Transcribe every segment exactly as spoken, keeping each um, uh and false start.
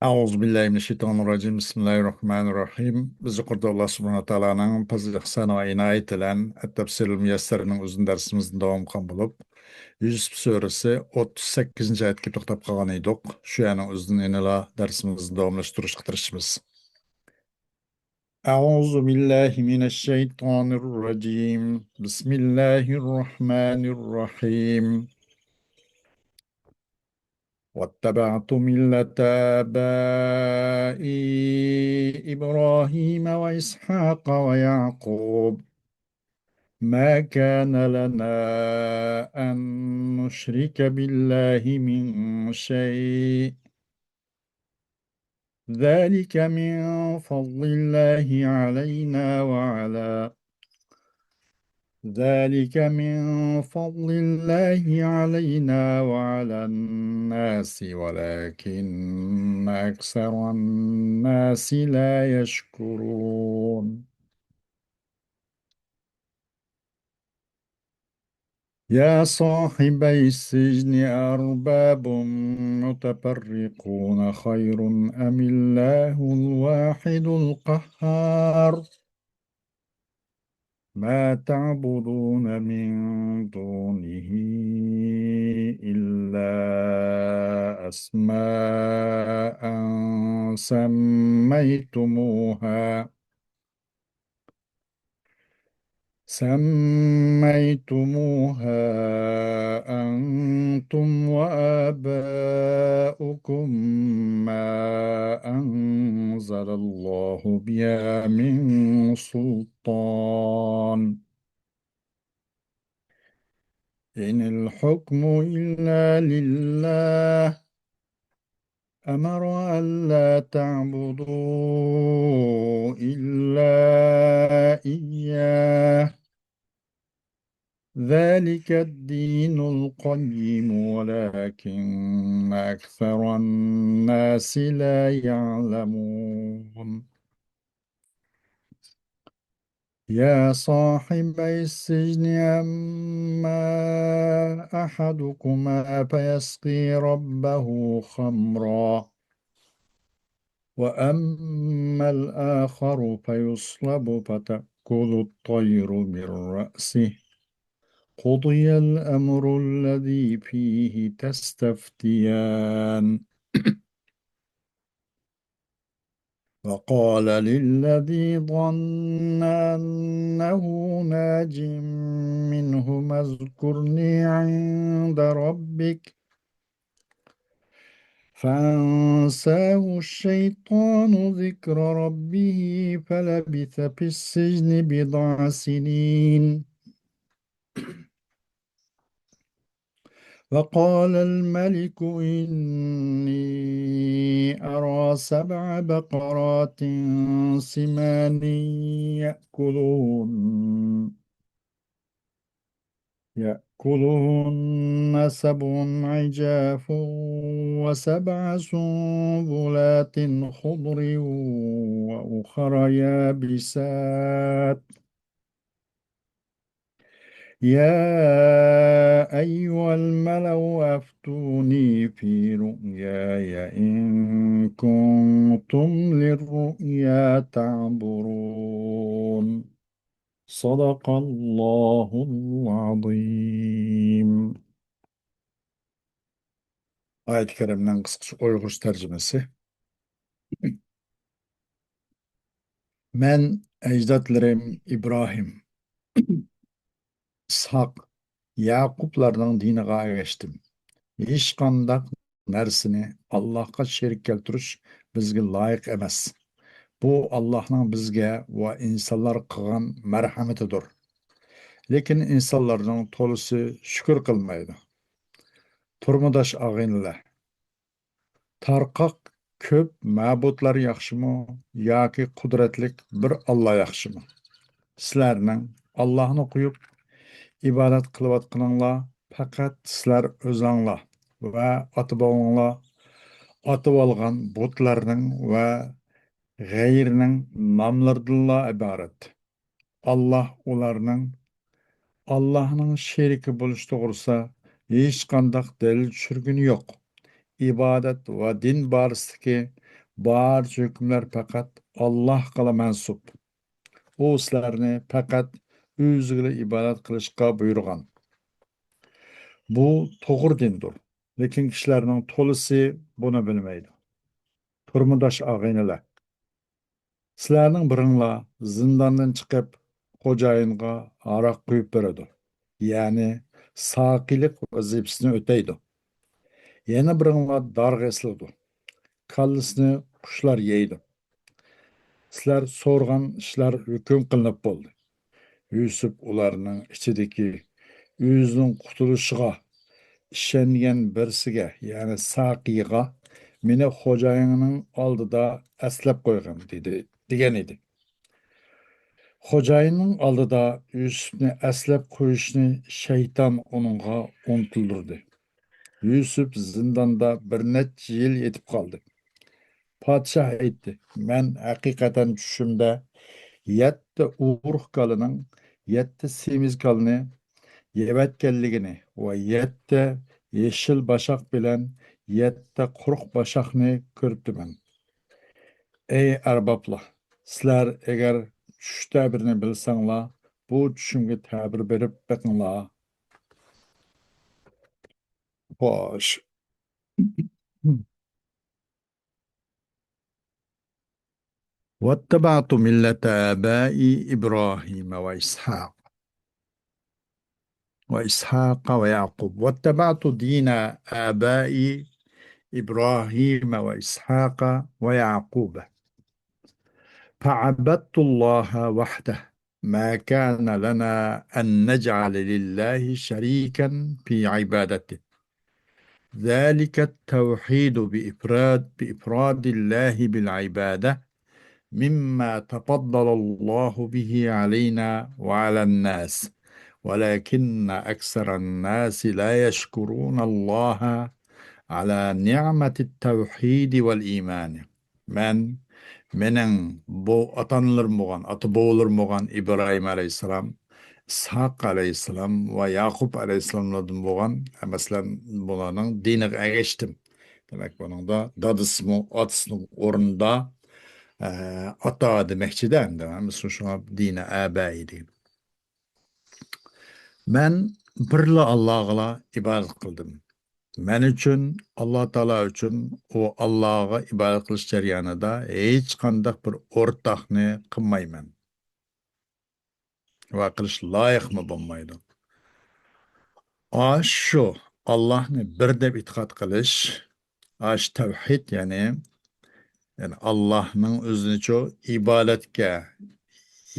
أعوذ بالله من الشيطان الرجيم. بسم الله الرحمن الرحيم. بىز يۇقىرىدا ئاللا سۇبھانەھۇ ۋە تائالانىڭ پەزلى ئىھسانى ۋە ئىنايىتى بىلەن ئەت-تەفسىرۇل مۇيەسسەرنىڭ ئۇزۇن دەرسىمىزدىن داۋام قىلغان بولۇپ، يۈسۈپ سۈرىسى ئوتتۇز سەككىزىنچى ئايەتكە توختاپ قالغان ئىدۇق. شۇ يەرنىڭ ئۆزىدىن يەنىلا دەرسىمىزنى داۋاملاشتۇرۇشقا تىرىشىمىز. أعوذ بالله من الشيطان الرجيم. بسم الله الرحمن الرحيم. واتبعت ملة آبائي إبراهيم وإسحاق ويعقوب ما كان لنا أن نشرك بالله من شيء ذلك من فضل الله علينا وعلى ذلك من فضل الله علينا وعلى الناس ولكن أكثر الناس لا يشكرون. يا صاحبي السجن أأرباب متفرقون خير أم الله الواحد القهار ما تعبدون من دونه إلا أسماء سميتموها سميتموها أنتم وآباؤكم ما أنزل الله بها من سلطان إن الحكم إلا لله أمر ألا تعبدوا إلا إياه ذلك الدين القيم ولكن أكثر الناس لا يعلمون. يا صاحبي السجن أما أحدكما فيسقي ربه خمرا وأما الآخر فيصلب فتأكل الطير من رأسه قضي الأمر الذي فيه تستفتيان وقال للذي ظن أنه ناج منهما اذكرني عند ربك فأنساه الشيطان ذكر ربه فلبث في السجن بضع سنين وقال الملك إني أرى سبع بقرات سمان يأكلهن يأكلهن سبع عجاف وسبع سنبلات خضر وأخر يابسات يا أيها الملأ أفتوني في رؤياي إن كنتم للرؤيا تعبرون. صدق الله العظيم. ئايەت كەرىمنىڭ قىسقىچە ئۇيغۇرچە تەرجىمىسى. مەن ئەجدادلىرىم ئىبراھىم، ئىسھاق، يەقۇبلارنىڭ دىنىغا ئەگەشتىم. ھېچقانداق نەرسىنى ئاللاھقا شېرىك كەلتۈرۈش بىزگە لايىق ئەمەس. بۇ ئاللاھنىڭ بىزگە ۋە ئىنسانلارغا قىلغان مەرھەمىتىدۇر. لېكىن ئىنسانلارنىڭ تولىسى شۈكۈر قىلمايدۇ. تۇرمىداش ئاغىنىلەر، تارقاق كۆپ مەبۇدلار ياخشىمۇ ياكى قۇدرەتلىك بىر ئاللا ياخشىمۇ؟ سىلەرنىڭ ئاللاھنى قويۇپ ئىبادەت قىلىۋاتقىنىڭلار پەقەت سىلەر ئۆزۈڭلار ۋە ئاتا-بوۋاڭلار ئاتىۋالغان بۇتلارنىڭ ۋە غەيرىنىڭ ناملىرىدىنلا ئىبارەت. ئاللاھ ئۇلارنىڭ ئاللاھنىڭ شېرىكى بولۇش توغرىسىدا ھېچقانداق دەلىل چۈشۈرگىنى يوق. ئىبادەت ۋە دىن بارىسىدىكى بارچە ھۆكۈملەر پەقەت ئاللاھقىلا مەنسۇپ. ئۇ سىلەرنى پەقەت ئۆزىگىلا ئىبادەت قىلىشقا بۇيرۇغان. بۇ توغرا دىندۇر. لېكىن كىشىلەرنىڭ تولىسى بۇنى بىلمەيدۇ. تۇرمىداش ئاغىنىلەر، سىلەرنىڭ بىرىڭلار زىنداندىن چىقىپ، خوجايىنغا ھاراق قۇيۇپ بېرىدۇ، يەنى ساقىيلىق ۋەزىپىسىنى ئۆتەيدۇ. يەنە بىرىڭلار دارغا ئېسىلىدۇ، كاللىسىنى قۇشلار يەيدۇ. سىلەر سورىغان ئىشلار ھۆكۈم قىلىنىپ بولدى. يۈسۈپ ئۇلارنىڭ ئىچىدىكى ئۆزىنىڭ قۇتۇلۇشىغا ئىشەنگەن بىرسىگە، يەنى ساقىيغا، «مېنى خوجايىنىڭ ئالدىدا ئەسلەپ قويغىن» دېدى، دېگەن ئىدى. خوجايىنىنىڭ ئالدىدا يۈسۈپنى ئەسلەپ قويۇشنى شەيتان ئۇنىڭغا ئۇنتۇلدۇردى. يۈسۈپ زىنداندا بىر نەچچە يىل يېتىپ قالدى. پادىشاھ ئېيتتى، «مەن ھەقىقەتەن چۈشۈمدە يەتتە ئورۇق كالىنىڭ يەتتە سېمىز كالىنى يەۋەتكەنلىكىنى ۋە يەتتە يېشىل باشاق بىلەن يەتتە قۇرۇق باشاقنى كۆرۈپتىمەن. ئەي ئەربابلار، سىلەر ئەگەر چۈش تەبىرىنى بىلسەڭلار، بۇ چۈشۈمگە تەبىر بېرىپ بېقىڭلار.» خوش. واتبعت ملة آبائي إبراهيم وإسحاق وإسحاق ويعقوب. واتبعت دين آبائي إبراهيم وإسحاق ويعقوب. فعبدت الله وحده. ما كان لنا أن نجعل لله شريكا في عبادته. ذلك التوحيد بإفراد، بإفراد الله بالعبادة، مما تفضل الله به علينا وعلى الناس، ولكن أكثر الناس لا يشكرون الله على نعمة التوحيد والإيمان. مەن، مېنىڭ بۇ ئاتا-ئانىلىرىم بولغان، ئاتا-بوۋىلىرىم بولغان ئىبراھىم ئەلەيھىسسالام، ئىسھاق ئەلەيھىسسالام ۋە ياقۇپ ئەلەيھىسسالاملاردىن بولغان، مەسىلەن، بۇلارنىڭ دىنىغا ئەگەشتىم. دېمەك، بۇنىڭدا دادىسىمۇ ئاتىسىنىڭ ئورنىدا، ئە، ئاتا دېمەكچىدە ئەمدى، مەسىلەن، شۇڭا دىنى ئابائى دېگەن. مەن بىرلا ئاللاغىلا ئىبادەت قىلدىم. مەن ئۈچۈن، ئاللا تائالا ئۈچۈن، ئۇ ئاللاغا ئىبادەت قىلىش جەريانىدا ھېچقانداق بىر ئورتاقنى قىلمايمەن ۋە قىلىش لايىقمۇ بولمايدۇ. ئاشۇ ئاللاھنى بىر دەپ ئېتىقاد قىلىش، ئاشۇ تەۋھىد، يەنى، يەنى ئاللاھنىڭ ئۆزىنىچۇ ئىبادەتكە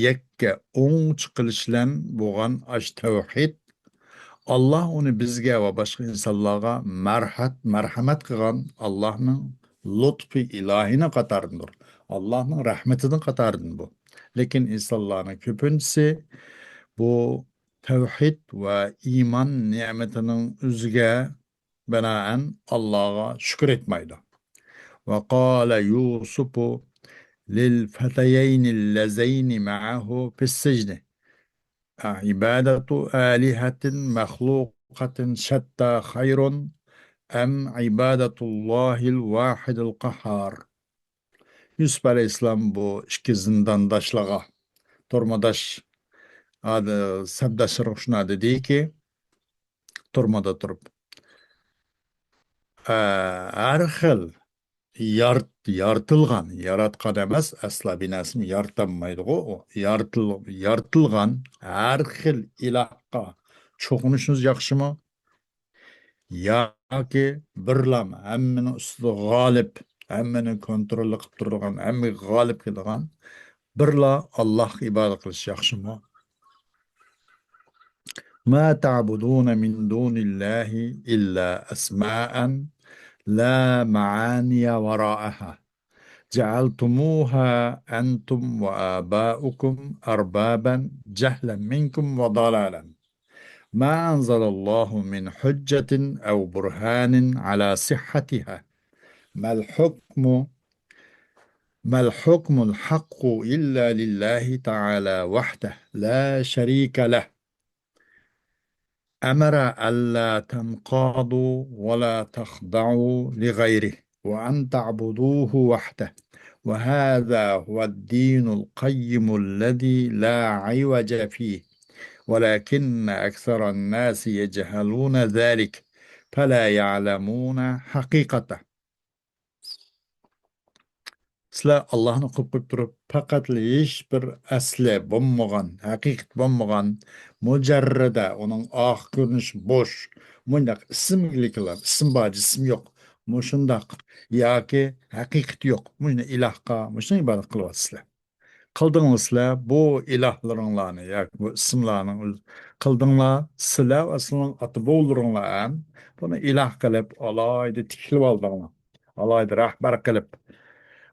يەككە ئوڭچە قىلىش بىلەن بولغان ئاشۇ تەۋھىد، ئاللاھ ئۇنى بىزگە ۋە باشقا ئىنسانلارغا مەرھەت، مەرھەمەت قىلغان ئاللاھنىڭ لۇتپى ئىلاھىنىڭ قاتارىدىندۇر. ئاللاھنىڭ رەھمىتىنىڭ قاتارىدىن بۇ. لېكىن ئىنسانلارنىڭ كۆپىنچىسى بۇ تەۋھىد ۋە ئىمان نېمىتىنىڭ ئۆزىگە بىنائەن ئاللاغا شۈكۈر ئېيتمايدۇ. وقال يوسف للفتيين اللذين معه في السجن أعبادة آلهة مخلوقة شتى خير أم عبادة الله الواحد القهار. يۈسۈپ ئەلەيھىسسالام بۇ ئىككى زىندانداشلىرىغا، تۈرمىداش، ئاد-، سەپداشلىرىغا شۇنداق دېدىكى، تۈرمىدە تۇرۇپ، ئە، ھەر خىل يارت-، يارىتىلغان، ياراتقان ئەمەس، ئەسلا بىر نەرسىنى يارىتالمايدىغۇ ئۇ. يارىتىل-، يارىتىلغان ھەر خىل ئىلاھقا چوقۇنۇشىڭىز ياخشىمۇ؟ ياكى بىرلام، ھەممىنىڭ ئۈستىدە غالىب، ھەممىنى كونترول قىلىپ تۇرىدىغان، ھەممىگە غالىب كېلىدىغان بىرلا ئاللاھقا ئىبادەت قىلىش ياخشىمۇ؟ ما تعبدون من دون الله إلا أسماء لا معاني وراءها جعلتموها أنتم وآباؤكم أربابا جهلا منكم وضلالا ما أنزل الله من حجة أو برهان على صحتها. ما الحكم، ما الحكم الحق إلا لله تعالى وحده لا شريك له. أمر ألا تنقادوا ولا تخضعوا لغيره. وأن تعبدوه وحده، وهذا هو الدين القيم الذي لا عوج فيه، ولكن أكثر الناس يجهلون ذلك، فلا يعلمون حقيقته. سىلەر ئاللاھنى قۇل قىلىپ تۇرۇپ، پەقەتلا ھېچ بىر ئەسلى بولمىغان، ھەقىقىتى بولمىغان، مۇجەررەدە، ئۇنىڭ ئارقا كۆرۈنۈشى بوش، مۇنداق ئىسىملىكلار، ئىسىم بار، جىسىم يوق، مۇشۇنداق ياكى ھەقىقىتى يوق، مۇشۇنى ئىلاھقا، مۇشۇنى ئىبادەت قىلىۋاتىسىلەر. قىلدىڭلار سىلەر بۇ ئىلاھلىرىڭلارنى ياكى بۇ ئىسىملارنىڭ ئۆز-، قىلدىڭلار سىلەر ۋە سىلەرنىڭ ئاتا-بوۋىلىرىڭلار ھەم بۇنى ئىلاھ قىلىپ، ئالاھىدە تىكلىۋالدىڭلار. ئالاھىدە رەھبەر قىلىپ،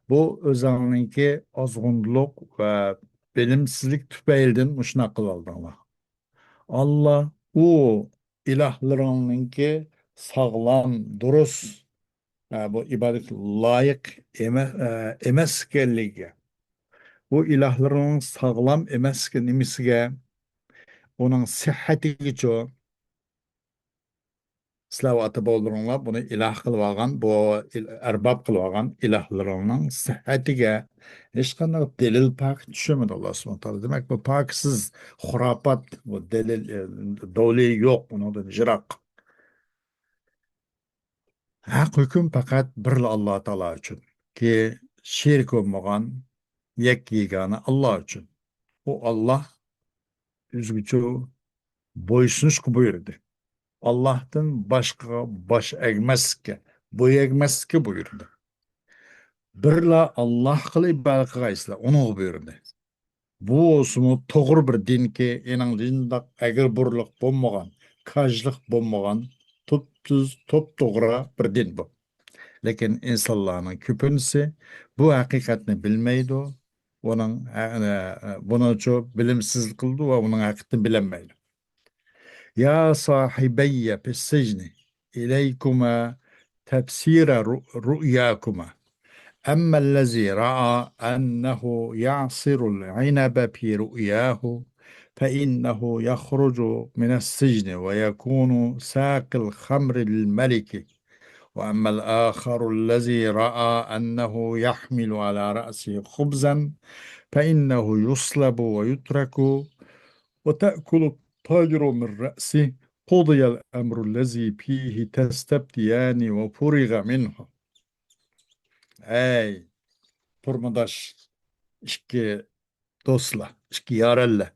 بۇ ئۆزۈڭنىڭكى ئازغۇنلۇق ۋە بىلىمسىزلىك تۈپەيلىدىن مۇشۇنداق قىلىۋالدىڭلار. ئاللا ئۇ ئىلاھلىرىڭنىڭكى ساغلام، دۇرۇس، ئە، بۇ ئىبادەتكە لايىق ئەمە-، ئە، ئەمەس ئىكەنلىكىگە، بۇ ئىلاھلىرىڭنىڭ ساغلام ئەمەس نېمىسىگە، ئۇنىڭ سىھھەتىگىچۇ، سىلەر ۋە ئاتا-بوۋىلىرىڭلار بۇنى ئىلاھ قىلىۋالغان، بۇ ئىل-، ئەرباب قىلىۋالغان ئىلاھلىرىڭنىڭ سىھھەتىگە ھېچقانداق دەلىل، پاكىت چۈشۈرمىدى ئاللا سۇبھانەھۇ ۋە تائالا. دېمەك، بۇ پاكىتسىز خۇراپات، بۇ دەلىل، ئە، دولى يوق، ئۇنىڭدىن يىراق. ھەق ھۆكۈم پەقەت بىرلا ئاللا تائالا ئۈچۈن. كى شېرىك بولمىغان يەككە يېگانە ئاللا ئۈچۈن. ئۇ ئاللا ئۆزگىچە بويسۇنۇشقا بۇيرۇدى. ئاللاھتىن باشقىغا باش ئەگمەسلىككە، بويۇن ئەگمەسلىككە بۇيرۇدى. بىرلا ئاللاھقىلا ئىبادەت قىلغايسىلەر، ئۇنىڭغا بۇيرۇدى. بۇ بولسىمۇ توغرا بىر دىنكى، ئېنىڭ ھېچقانداق ئەگرى-بۇرۇلۇق بولمىغان، كاجلىق بولمىغان، تۈپتۈز، توپتوغرا بىر دىن بۇ. لېكىن ئىنسانلارنىڭ كۆپىنچىسى بۇ ھەقىقەتنى بىلمەيدۇ، ئۇنىڭ، ئە، ئە، بۇنىڭچۇ بىلىمسىزلىك قىلىدۇ ۋە ئۇنىڭ ھەقىقىتىنى بىلەلمەيدۇ. يا صاحبي في السجن، إليكما تفسير رؤ-، رؤياكما. أما الذي رأى أنه يعصر العنب في رؤياه، فإنه يخرج من السجن ويكون ساقي الخمر للملك. وأما الآخر الذي رأى أنه يحمل على رأسه خبزا، فإنه يصلب ويترك، وتأكل الطير من رأسه، قضي الأمر الذي فيه تستفتيان وفرغ منه. ئەي تۇرمىداش، ئىككى دوستلار، ئىككى يارەنلەر.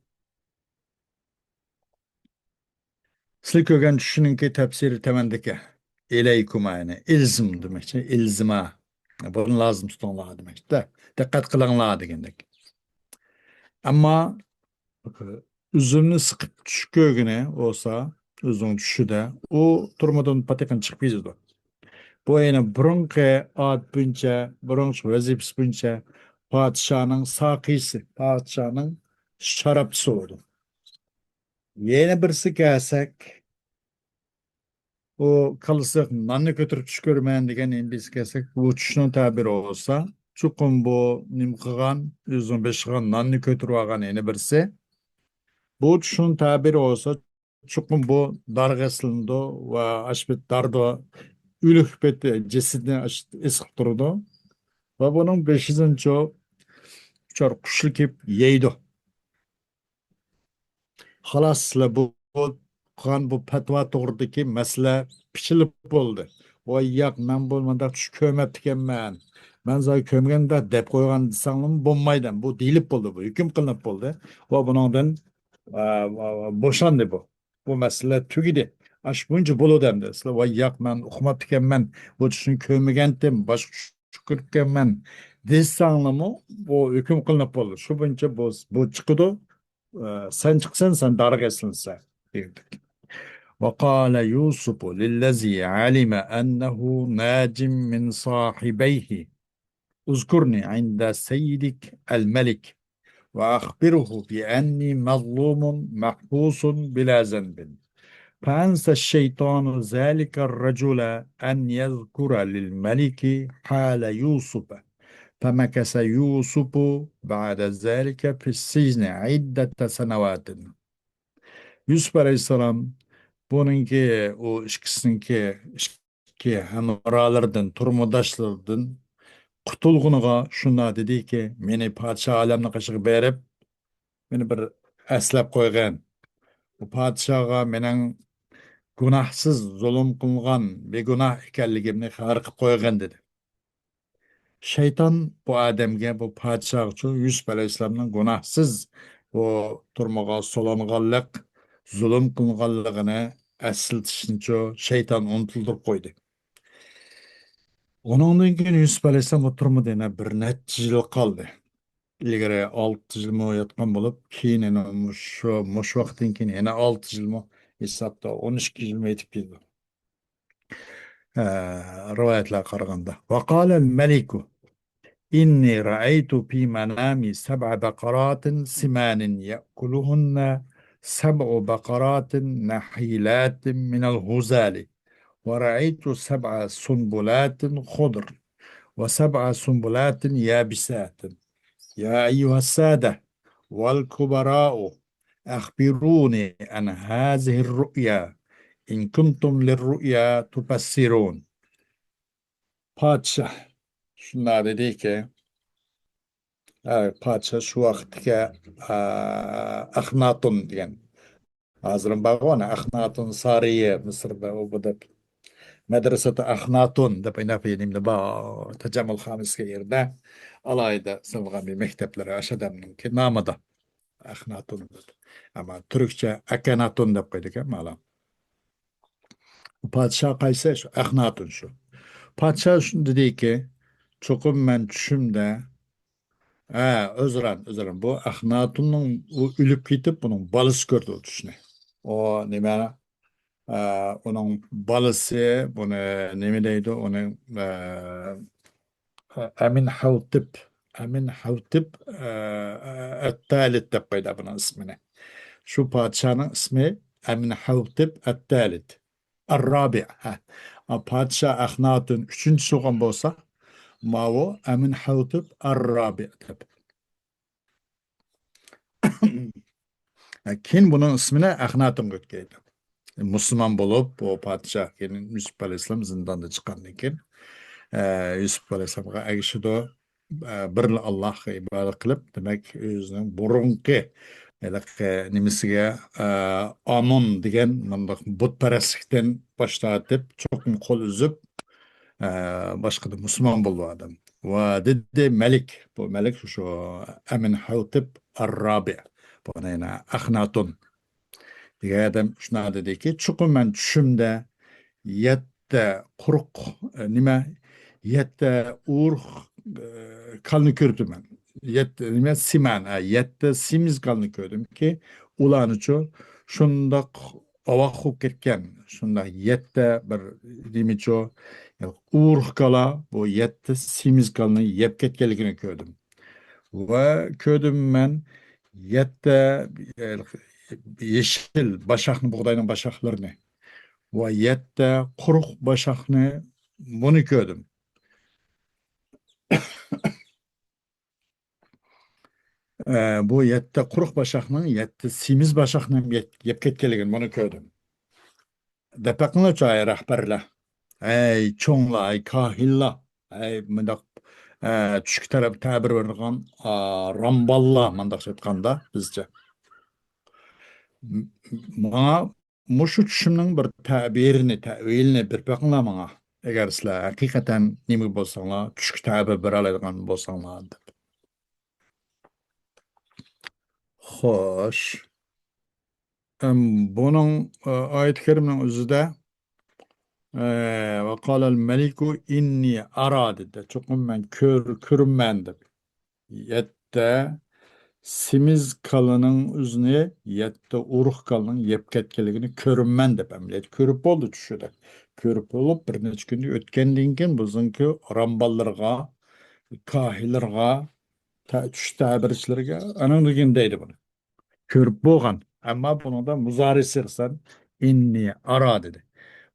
سىلەر كۆرگەن چۈشنىڭكى تەپسىرى تۆۋەندىكى. ئىلەيكۇما، يەنى ئىلزىم دېمەكچى، ئىلزىما. بۇنى لازىم تۇتۇڭلار دېمەكچىدە. دىققەت قىلىڭلار دېگەندەك. ئەمما ئۈزۈمنى سىقىپ چۈش كۆرگىنى بولسا، ئۆزىنىڭ چۈشىدە، ئۇ تۈرمىدىن پاتىقىن چىقىپ كېتىدۇ. بۇ يەنە بۇرۇنقى ئادىتى بويىچە، بۇرۇنقى ۋەزىپىسى بويىچە پادىشاھنىڭ ساقىيسى، پادىشاھنىڭ شارابچىسى بولىدۇ. يەنە بىرسى كەلسەك، ئۇ كاللىسىغا ناننى كۆتۈرۈپ چۈش كۆرىمەن دېگەن يەنە بىرسى كەلسەك، بۇ چۈشنىڭ تەبىرى بولسا، چوقۇم بۇ نېمە قىلغان، ئۆزىنىڭ بېشىغا ناننى كۆتۈرۈپ ئالغان يەنە بىرسى. بۇ چۈشنىڭ تەبىرى بولسا، چوقۇم بۇ دارغا ئېسىلىنىدۇ ۋە ئاشۇ بىر داردا ئۆلۈك پېتى، جەسىتىنى ئېسىقىپ تۇرىدۇ. ۋە بۇنىڭ بېشىدىنچۇ ئۇچار قۇشلار كېلىپ يەيدۇ. خالاس، سىلەر بۇ، بۇ قىلغان بۇ پەتىۋا توغرىدىكى مەسىلە پىچىلىپ بولدى. ۋاي ياق، مەن بۇ مۇنداق چۈش كۆرمەپتىكەنمەن. مەن زادى كۆرمىگەندەك دەپ قويغان دېسەڭلارمۇ بولمايدۇ. بۇ دېيىلىپ بولدى، بۇ ھۆكۈم قىلىنىپ بولدى. ۋە بۇنىڭدىن، ئا، ئا، بوشاندى بۇ. بۇ مەسىلە تۈگىدى. ئاشۇ بويىچە بولىدۇ ئەمدى. سىلەر ۋاي ياق، مەن ئۇقماپتىكەنمەن، بۇ چۈشنى كۆرمىگەنتىم، باشقا چۈش كۆرۈپتىكەنمەن دېسەڭلارمۇ، بۇ ھۆكۈم قىلىنىپ بولدى. شۇ بويىچە بۇ، بۇ چىقىدۇ. ئە، سەن چىقىسەن، سەن دارغا ئېسىلىسەن، دېدى. وقال يوسف للذي علم أنه ناج من صاحبيه، اذكرني عند سيدك الملك، وأخبره بأني مظلوم محبوس بلا ذنب. فأنسى الشيطان ذلك الرجل أن يذكر للملك حال يوسف. فمكث يوسف بعد ذلك في السجن عدة سنوات. يۈسۈپ ئەلەيھىسسالام بۇنىڭكى، ئۇ ئىككىسىنىڭكى، ئىككى ھەمراھلىرىدىن، تۇرمۇشداشلىرىدىن قۇتۇلغىنىغا شۇنداق دېدىكى، مېنى پادىشاھ ئالەمنىڭ قېشىغا بېرىپ، مېنى بىر ئەسلەپ قويغىن. بۇ پادىشاھقا مېنىڭ گۇناھسىز زۇلۇم قىلغان، بىگۇناھ ئىكەنلىكىمنى خەۋەر قىلىپ قويغىن، دېدى. شەيتان بۇ ئادەمگە، بۇ پادىشاھقىچۇ يۈسۈپ ئەلەيھىسسالامنىڭ گۇناھسىز بۇ تۈرمىگە سولانغانلىق، زۇلۇم قىلغانلىقىنى ئەسلىتىشنىچۇ شەيتان ئۇنتۇلدۇرۇپ قويدى. ئۇنىڭدىن كېيىن يۈسۈپ ئەلەيھىسسالام بۇ تۈرمىدە يەنە بىر نەچچە يىل قالدى. ئىلگىرى ئالتە يىلمۇ ياتقان بولۇپ، كېيىن يەنە مۇشۇ، مۇشۇ ۋاقىتتىن كېيىن يەنە ئالتە يىلمۇ، ھېسابتا ئون ئىككى يىلمۇ يېتىپ كېتىدۇ. ئە، رىۋايەتلەرگە قارىغاندا. وقال الملك إني رأيت في منامي سبع بقرات سمان يأكلهن سبع بقرات نحيلات من الهذال، ورأيت سبع سنبلات خضر وسبع سنبلات يابسات. يا أيها السادة والكبراء، أخبروني عن هذه الرؤيا إن كنتم للرؤيا تفسرون. پادىشاھ شۇنداق دېدىكى، ئە، پادىشاھ شۇ ۋاقىتتىكى، ئە، ئەخناتون دېگەن، ھازىرمۇ بارغۇ ئەخناتون سارىيى، مىسىردا ئۇ بۇ دەپ، مەدرىسەتۇ ئەخناتون دەپ ئىناپ نېمىدە بار، تەجەممۇل خامىسكى يېرىدە ئالاھىدە سېلىنغان بىر مەكتەپلىرى ئاشۇ ئادەمنىڭكى نامىدا. ئەخناتون دەپ. ئەمما تۈركچە ئەكەناتون دەپ قويىدىكەن مانا. پادىشاھ قايسى؟ شۇ ئەخناتون شۇ. پادىشاھ شۇ دېدىكى، چوقۇم مەن چۈشۈمدە، ھە، ئۆزران، ئۆزران. بۇ ئەخناتوننىڭ، ئۇ ئۆلۈپ كېتىپ، بۇنىڭ بالىسى كۆردى ئۇ چۈشنى. ئۇ نېمە، ئە، ئۇنىڭ بالىسى بۇنى نېمە دەيدۇ؟ ئۇنى، ئە، ئەمىن ھەۋتىپ، ئەمىن ھەۋتىپ، ئە، ئەتتالىت دەپ قويدى بۇنىڭ ئىسمىنى. شۇ پادىشاھنىڭ ئىسمى ئەمىن ھەۋتىپ ئەتتالىت. ئەررابىئ، ھە. ئا، پادىشاھ ئەخناتون ئۈچىنچىسى بولغان بولسا، ماۋۇ ئەمىن ھەۋتىپ ئەررابىئ دەپ. كېيىن بۇنىڭ ئىسمىنى ئەخناتونغا ئۆتكەيدۇ. مۇسۇلمان بولۇپ، بۇ پادىشاھ كېيىن يۈسۈپ ئەلەيھىسسالام زىنداندىن چىققاندىن كېيىن، ئە، يۈسۈپ ئەلەيھىسسالامغا ئەگىشىدۇ. ئە، بىرلا ئاللاھقا ئىبادەت قىلىپ، دېمەك، ئۆزىنىڭ بۇرۇنقى ھېلىقى نېمىسىگە، ئە، ئامون دېگەن مۇنداق بۇتپەرەسلىكتىن باش تارتىپ، چوقۇم قول ئۈزۈپ، ئە، باشقىدا مۇسۇلمان بولدى ئادەم. ۋە دېدى مەلىك، بۇ مەلىك شۇ ئەمىن ھەۋتىپ ئەررابىئ. بۇنى يەنە ئەخناتون دېگەن ئادەم شۇنداق دېدىكى، چوقۇم مەن چۈشۈمدە يەتتە قۇرۇق، ئە، نېمە، يەتتە ئۇرۇق، ئە، كالىنى كۆردۈم مەن. يەتتە، نېمە، سىمان، ئە، يەتتە سېمىز كالىنى كۆردۈمكى، ئۇلارنىچۇ شۇنداق ئاۋاق بولۇپ كەتكەن، شۇنداق يەتتە بىر نېمىچۇ، ئۇرۇق كالا بۇ يەتتە سېمىز كالىنى يەپ كەتكەنلىكىنى كۆردۈم. ۋە كۆردۈم مەن يەتتە، ئە، يېشىل باشاقنى، بۇغداينىڭ باشاقلىرىنى ۋە يەتتە قۇرۇق باشاقنى، بۇنى كۆردۈم. ئە، بۇ يەتتە قۇرۇق باشاقنىڭ يەتتە سېمىز باشاقنى يەپ، يەپ كەتكەنلىكىنى بۇنى كۆردۈم. دەپ بېقىڭلارچۇ، ئەي رەھبەرلەر، ئەي چوڭلار، ئەي كاھىنلار، ئەي مۇنداق، ئە، چۈشكە تەرەپ تەبىر بېرىدىغان، ئا، رامباللار، مۇنداقچە ئېيتقاندا بىزچە. م-، ماڭا مۇشۇ چۈشۈمنىڭ بىر تەبىرىنى، تەۋىلىنى بېرىپ بېقىڭلار ماڭا. ئەگەر سىلەر ھەقىقەتەن نېمە بولساڭلار، چۈشكە تەبىر بېرەلەيدىغان بولساڭلار دەپ. خوش. ئەم، بۇنىڭ، ئە، ئايەت كەرىمنىڭ ئۆزىدە، ئە، ۋەقالەل مەلىكۇ ئىننى ئارا دېدى. چوقۇم مەن كۆر-، كۆرۈمەن دەپ. يەتتە سېمىز كالىنىڭ ئۆزىنى يەتتە ئۇرۇق كالىنىڭ يەپ كەتكەنلىكىنى كۆرۈمەن دەپ ئەمەلىيەتتە كۆرۈپ بولدى چۈشىدە. كۆرۈپ بولۇپ، بىر نەچچە كۈندىن ئۆتكەندىن كېيىن بىزنىڭكى رامباللىرىغا، كاھىنلىرىغا، تە-، چۈش تەبىرچىلىرىگە ئانىڭدىن كېيىن دەيدۇ بۇنى. كۆرۈپ بولغان. ئەمما بۇنىڭدا مۇزارى سىغىسەن، ئىننى ئارا دېدى.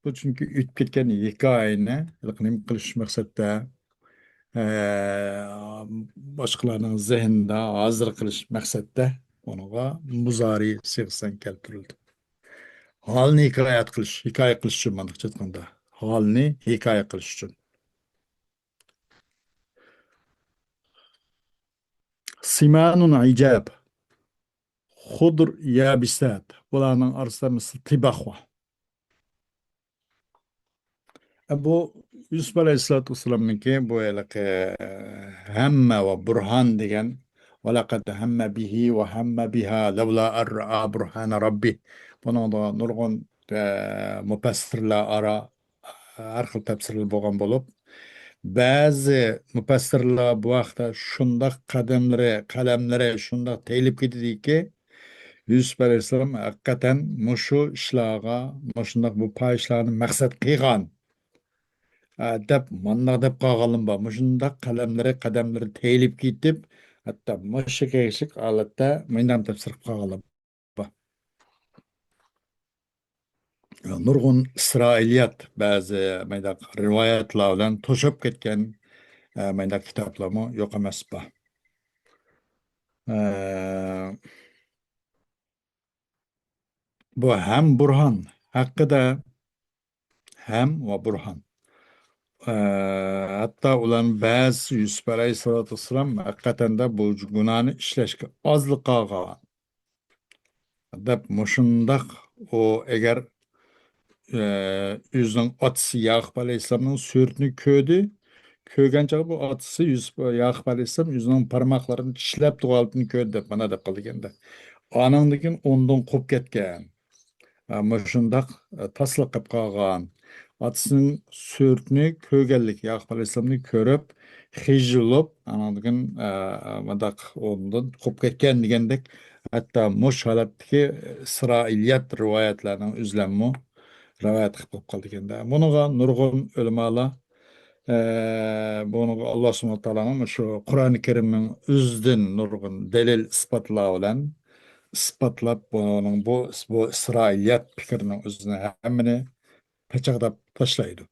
بۇ چۈنكى ئۆتۈپ كەتكەن ھېكايىنى نېمە قىلىش مەقسەتتە، ئە، باشقىلارنىڭ زېھنىدا ھازىر قىلىش مەقسەتتە ئۇنىڭغا مۇزارى سىغىسەن كەلتۈرۈلدى. ھالنى ھېكايەت قىلىش، ھېكايە قىلىش ئۈچۈن مانداقچە ئېيتقاندا. ھالىنى ھېكايە قىلىش ئۈچۈن. سِمَانٌ عِجَافٌ، خُضْرٌ يَابِسَاتٌ. بۇلارنىڭ ئارىسىدا مىسلى تىباق بار. بۇ يۈسۈپ ئەلەيھىسسالاتۇ ۋەسسالامنىڭكى بۇ ھېلىقى ھەممە ۋە بۇرھان دېگەن، ولقد هم به وهم بها لولا أن رأى برهان ربه. بۇنىڭدا نۇرغۇن، ئە، مۇپەسسىرلەر ئارا، ھەر خىل تەپسىرلەر بولغان بولۇپ، بەزى مۇپەسسىرلەر بۇ ھەقتە شۇنداق قەدەملىرى، قەلەملىرى شۇنداق تېيىلىپ كېتىدىكى، يۈسۈپ ئەلەيھىسسالام ھەقىقەتەن مۇشۇ ئىشلارغا، مۇشۇنداق بۇ پاھىشىلارنى مەقسەت قىلغان، ئە، دەپ مانداق دەپ قالغانلىرى بار. مۇشۇنداق قەلەملىرى، قەدەملىرى تېيىلىپ كېتىپ، ھەتتا مۇشۇ كېلىشلىك ھالەتتە مۇنداق تەپسىر قىلىپ قالغانلار بار. نۇرغۇن ئىسرائىلىيات، بەزى مانداق رىۋايەتلەر بىلەن توشۇپ كەتكەن، ئە، مانداق كىتابلارمۇ يوق ئەمەس بار. ئە، بۇ ھەم بۇرھان ھەققىدە، ھەم ۋە بۇرھان. ئە، ھەتتا ئۇلارنىڭ بەزىسى يۈسۈپ ئەلەيھىسسالاتۇ ۋەسسالام ھەقىقەتەن دە بۇ گۇناھنى ئىشلەشكە ئازلا قالغان دەپ مۇشۇنداق ئۇ ئەگەر، ئە، ئۆزىنىڭ ئاتىسى ياقۇپ ئەلەيھىسسالامنىڭ سۈرىتىنى كۆردى. كۆرگەن چاغدا بۇ ئاتىسى يۈسۈپ، ياقۇپ ئەلەيھىسسالام ئۆزىنىڭ بارماقلىرىنى چىشلەپ تۇرغانلىقىنى كۆردى دەپ مانا دەپ قالدى دېگەندە. ئانىڭدىن كېيىن ئۇنىڭدىن قوپۇپ كەتكەن. ئە، مۇشۇنداق، ئە، تاسلا قىلىپ قالغان. ئاتىسىنىڭ سۈرىتىنى كۆرگەنلىك، ياقۇپ ئەلەيھىسسالامنى كۆرۈپ، خىجىل بولۇپ، ئانىڭدىن كېيىن، ئە، مۇنداق ئۇنىڭدىن قوپۇپ كەتكەن دېگەندەك، ھەتتا مۇشۇ ھالەتتىكى ئىسرائىلىيات رىۋايەتلەرنىڭ ئۆزلەرمۇ رىۋايەت قىلىپ قالىدىكەن-دە. بۇنىڭغا نۇرغۇن ئۆلىمالار، ئە، بۇنىڭغا ئاللا سۇبھانەھۇ ۋە تائالانىڭ مۇشۇ قۇرئانى كەرىمنىڭ ئۆزىدىن نۇرغۇن دەلىل ئىسپاتلار بىلەن ئىسپاتلاپ، بۇنىڭ بۇ، بۇ ئىسرائىلىيات پىكرىنىڭ ئۆزىنى ھەممىنى پاچاقلاپ تاشلايدۇ.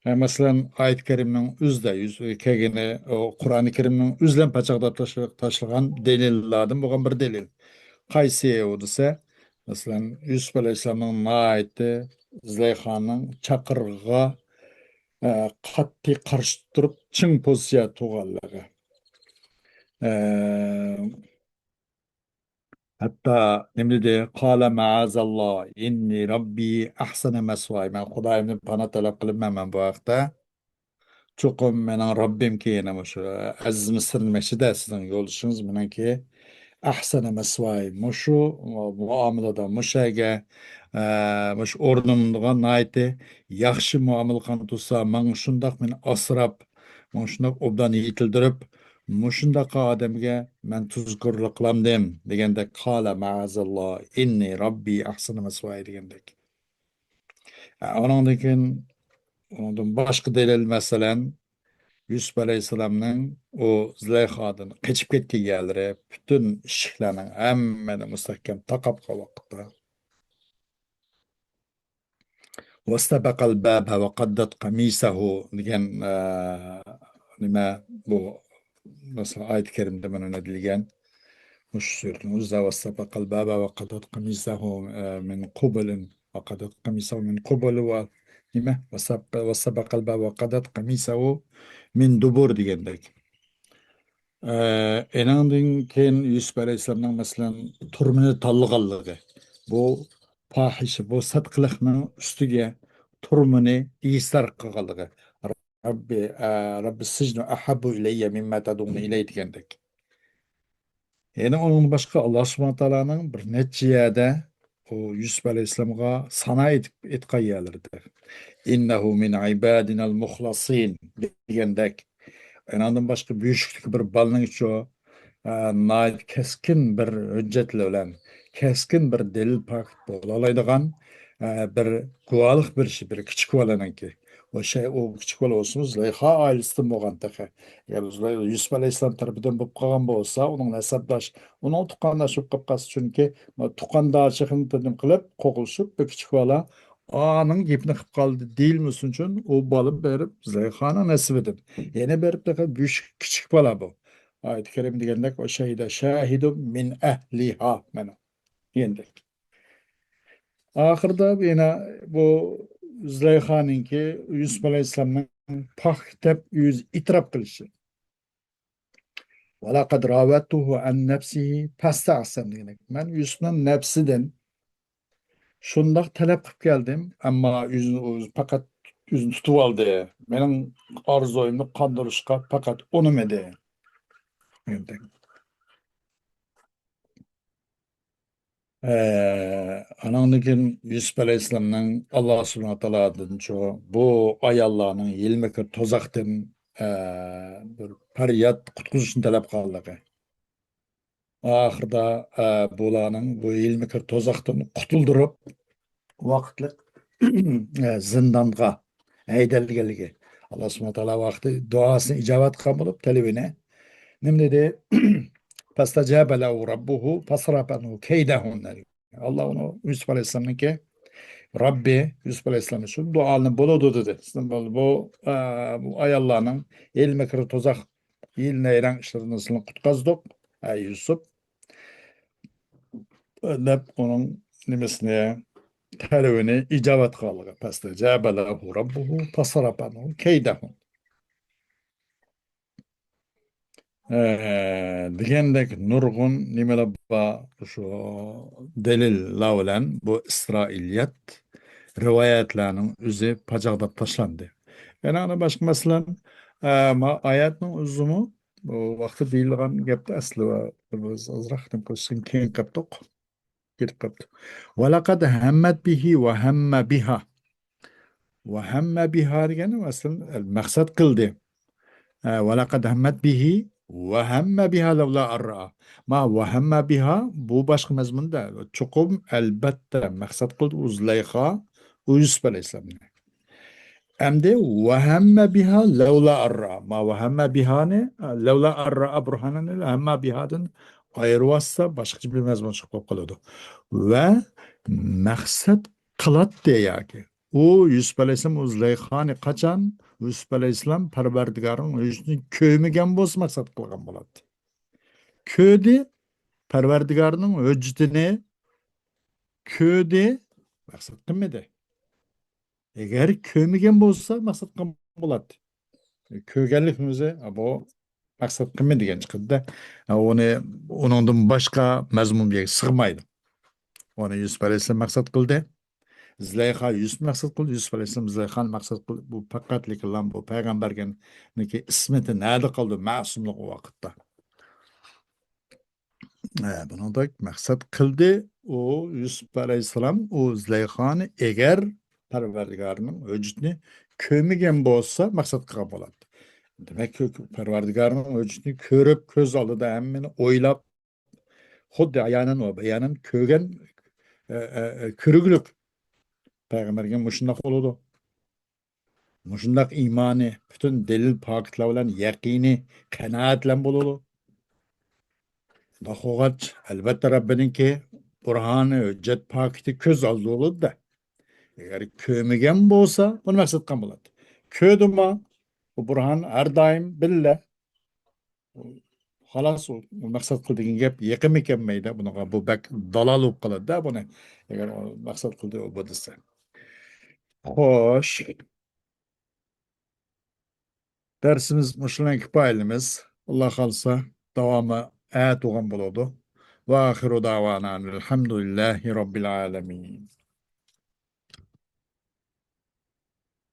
ھە، مەسىلەن، ئايەت كەرىمنىڭ ئۆزىدە يۈز كەلگىنى، ئۇ قۇرئانى كەرىمنىڭ ئۆزىدىن پاچاقلاپ تاشلا-، تاشلىغان دەلىللاردىن بولغان بىر دەلىل. قايسى ئۇ دېسە، مەسىلەن، يۈسۈپ ئەلەيھىسسالامنىڭ ناھايىتى زۇلەيخانىڭ چاقىرىقىغا، ئە، قەتئىي قارشى تۇرۇپ، چىڭ پوزىتسىيە تۇرغانلىقى. ئە، ھەتتا نېمە دېدى؟ قال معاذ الله، إني ربي أحسن مثواي. مەن خۇدايىمدىن پانا تەلەپ قىلىمەن مەن بۇ ھەقتە. چوقۇم مېنىڭ رەببىمكى، يەنى مۇشۇ ئەزىز مىسىر دېمەكچىدە سىزنىڭ يولدىشىڭىز مېنىڭكى. أحسن مثواي، مۇشۇ مۇئامىلىدە، مۇشۇ يەرگە، ئە، مۇشۇ ئورنۇمغا ناھايىتى ياخشى مۇئامىلە قىلغان تۇرسا، ماڭا شۇنداق مېنى ئاسراپ، ماڭا شۇنداق ئوبدان يېتىلدۈرۈپ، مۇشۇنداق ئادەمگە مەن تۇزكورلۇق قىلامدىم دېگەندەك، قال معاذ الله، إني ربي أحسن مثواي دېگەندەك. ئۇنىڭدىن كېيىن، ئۇنىڭدىن باشقا دەلىل، مەسىلەن، يۈسۈپ ئەلەيھىسسالامنىڭ ئۇ زۇلەيخادىن قېچىپ كەتكەن يەرلىرى، پۈتۈن ئىشىكلەرنىڭ ھەممىنى مۇستەھكەم تاقاپ قالغان ۋاقىتتا، واستبق الباب وقدت قميصه دېگەن، ئە، نېمە بۇ؟ مەسىلەن، ئايەت كەرىمدە مانا نېمە دېيىلگەن؟ مۇشۇ سۈرىتىنىڭ ئۆزىدە، واستبق الباب وقدت قميصه، ئە، من قبل، وقدت قميصه من قبل ۋە نېمە؟ واستبق الباب وقدت قميصه من دبر دېگەندەك. ئە، ئېنىڭدىن كېيىن يۈسۈپ ئەلەيھىسسالامنىڭ، مەسىلەن، تۈرمىنى تاللىغانلىقى، بۇ پاھىشە، بۇ سەت قىلىقنىڭ ئۈستىگە تۈرمىنى ئىسرار قىلغانلىقى، رەببى، ئە، رەببى سىجنۇ ئەھەببۇ ئىلەييە مىمما تەدئۇنى ئىلەيھ دېگەندەك. يەنە ئۇنىڭدىن باشقا، ئاللا سۇبھانەھۇ تائالانىڭ بىر نەچچە يەردە ئۇ يۈسۈپ ئەلەيھىسسالامغا سانا ئېيتىپ، ئېيتقان يەرلىرىدە، «ئىننەھۇ مىن ئىبادىنەل مۇخلەسىن» دېگەندەك، ئۇنىڭدىن باشقا بۆشۈكتىكى بىر بالىنىڭ ئىچى، ئە، ناھايىتى كەسكىن بىر ھۆججەتلەر بىلەن، كەسكىن بىر دەلىل پاكىت بولالايدىغان، ئە، بىر گۇۋاھلىق بېرىشى، بىر كىچىك بالىنىڭكى. ئۇ شەي-، ئۇ كىچىك بالا بولسىمۇ، زۇلەيخا ئائىلىسىدىن بولغان تېخى. ئەگەر زۇلەي-، يۈسۈپ ئەلەيھىسسالام تەرىپىدىن بولۇپ قالغان بولسا، ئۇنىڭ نەسەبداش، ئۇنىڭ تۇغقانداش بولۇپ قاپ قالسا، چۈنكى تۇغقانداشلىقىنى قىلىپ، قوغلىشىپ، بىر كىچىك بالا ئانىڭ گېپىنى قىلىپ قالدى دېيىلمىسۇن ئۈچۈن، ئۇ بالا بېرىپ زۇلەيخانىڭ نەسىبىدىن. يەنە بېرىپ تېخى بۆشۈك كىچىك بالا بۇ. ئايەت كەرىمە دېگەندەك، «ۋە شەھىدە شاھىدۇم مىن ئەھلىھا» مانا دېگەندەك. ئاخىرىدا يەنە بۇ زۇلەيخانىڭكى يۈسۈپ ئەلەيھىسسالامنىڭ پاك دەپ ئۆزى ئېتىراپ قىلىشى. ولقد راودته عن نفسه فاستعصم دېگەندەك. مەن يۈسۈپنىڭ نەپسىدىن شۇنداق تەلەپ قىلىپ كەلدىم، ئەمما ئۆزىنى، ئۆزى پەقەت ئۆزىنى تۇتۇۋالدى. مېنىڭ ئارزۇيۇمنى قاندۇرۇشقا پەقەت ئۇنىمىدى. ئەنە، ئاناندىن كېيىن يۈسۈپ ئەلەيھىسسالامنىڭ ئاللا سۇبھانەھۇ ۋە تائالادىنچۇ بۇ ئاياللارنىڭ ھىيلە-مىكىر، تۇزاقتىن، ئە، بىر پەرياد، قۇتقۇزۇشنى تەلەپ قىلغانلىقى. ئاخىرىدا، ئە، بۇلارنىڭ بۇ ھىيلە-مىكىر، تۇزاقتىن قۇتۇلدۇرۇپ، ۋاقىتلىق، ئە، زىندانغا ھەيدەلگەنلىكى. ئاللا سۇبھانەھۇ ۋە تائالا ۋاقتى دۇئاسىنى ئىجابەت قىلغان بولۇپ، تەلىپىنى نېمە دېدى؟ فاستجاب له ربه فصرف عنه كيدهن دېدى. ئاللا ئۇنى، يۈسۈپ ئەلەيھىسسالامنىڭكى رەببى يۈسۈپ ئەلەيھىسسالام شۇ دۇئانى بولىدۇ دېدى. بۇ، ئە، بۇ ئاياللارنىڭ ھىيلە-مىكىر، تۇزاق، ھىيلە-نەيرەڭ ئىشلىرىدىن سىلىنى قۇتقۇزدۇق، ئەي يۈسۈپ، دەپ ئۇنىڭ نېمىسىنى، تەلىپىنى ئىجابەت قىلغانلىقى. فاستجاب له ربه فصرف عنه كيدهن. ئە، دېگەندەك نۇرغۇن نېمىلەر بار، شۇ دەلىللەر بىلەن بۇ ئىسرائىلىيەت رىۋايەتلەرنىڭ ئۆزى پاجاقلاپ تاشلاندى. يەنە ئانا باشقا مەسىلەن، ئە، ما ئايەتنىڭ ئۆزىمۇ بۇ ۋاقىتتا دېيىلىدىغان گەپتە ئەسلى بار. بىز ئازراق نېمە قىلساق كېيىن قاپتۇق. كېتىپ قاپتۇ. ولقد همت به وهم بها. وهم بها دېگەن ئەسلى مەقسەت قىلدى. ئە، ولقد همت به وهم بها لولا أن رأى. ما وهم بها بۇ باشقا مەزمۇندا. چوقۇم، ئەلبەتتە، مەقسەت قىلدى ئۇ زۇلەيخا، ئۇ يۈسۈپ ئەلەيھىسسالامنى. ئەمدى وهم بها لولا أن رأى. ما وهم بها نى، لولا أن رأى برهانا، ھەمما بها دىن ئايرىۋاتسا، باشقىچە بىر مەزمۇن چىقىپ قالىدۇ. ۋە مەقسەت قىلاتتى ياكى. ئۇ يۈسۈپ ئەلەيھىسسالام، ئۇ زۇلەيخانى قاچان يۈسۈپ ئەلەيھىسسالام پەرۋەردىگارنىڭ ھۆججىتىنى كۆرمىگەن بولسا مەقسەت قىلغان بولاتتى. كۆردى، پەرۋەردىگارنىڭ ھۆججىتىنى كۆردى، مەقسەت قىلمىدى. ئەگەر كۆرمىگەن بولسا، مەقسەت قىلغان بولاتتى. كۆرگەنلىكنىڭ ئۆزى، ئا، بۇ مەقسەت قىلمىدى دېگەن چىقىدۇ-دە. ئا، ئۇنى، ئۇنىڭدىن باشقا مەزمۇن بۇ يەرگە سىغمايدۇ. ئۇنى يۈسۈپ ئەلەيھىسسالام مەقسەت قىلدى. زۇلەيخا يۈسۈپنى مەقسەت قىلدى، يۈسۈپ ئەلەيھىسسالام زۇلەيخانى مەقسەت قىلدى. بۇ پەقەتلىكلا بۇ پەيغەمبەرگىنىڭكى ئىسمىتى نەدە قالدى؟ مەسۇملۇق ئۇ ۋاقىتتا. ئە، بۇنىڭدەك مەقسەت قىلدى، ئۇ يۈسۈپ ئەلەيھىسسالام، ئۇ زۇلەيخانى ئەگەر پەرۋەردىگارنىڭ ھۆججىتىنى كۆرمىگەن بولسا، مەقسەت قىلغان بولاتتى. دېمەك، پەرۋەردىگارنىڭ ھۆججىتىنى كۆرۈپ، كۆز ئالدىدا ھەممىنى ئويلاپ، خۇددى ئايانەن ۋە بايانەن كۆرگەن، ئە، ئە، ئە، كۆرۈگلۈك پەيغەمبەرگە مۇشۇنداق بولىدۇ. مۇشۇنداق ئىمانى، پۈتۈن دەلىل پاكىتلار بىلەن يەقىنىي قانائەت بىلەن بولىدۇ. شۇنداق بولغاچ، ئەلۋەتتە، رەببىنىڭكى بۇرھانى، ھۆججەت پاكىتى كۆز ئالدىدا بولىدۇ-دە. ئەگەر كۆرمىگەن بولسا، بۇنى مەقسەت قىلغان بولاتتى. كۆردىما، بۇ بۇرھان ھەر دائىم بىللە. خالاس، ئۇ، ئۇ مەقسەت قىل دېگەن گەپ يېقىنمۇ كەلمەيدۇ بۇنىڭغا. بۇ بەك دالال بولۇپ قالىدۇ-دە بۇنى. ئەگەر ئۇ مەقسەت قىلدى ئۇ بۇ دېسە. خوش. دەرسىمىز مۇشۇ بىلەن كۇپايىلىمىز. ئاللا خالىسا، داۋامى ئەتە بولغان بولىدۇ. وآخر دعوانا أن الحمد لله رب العالمين.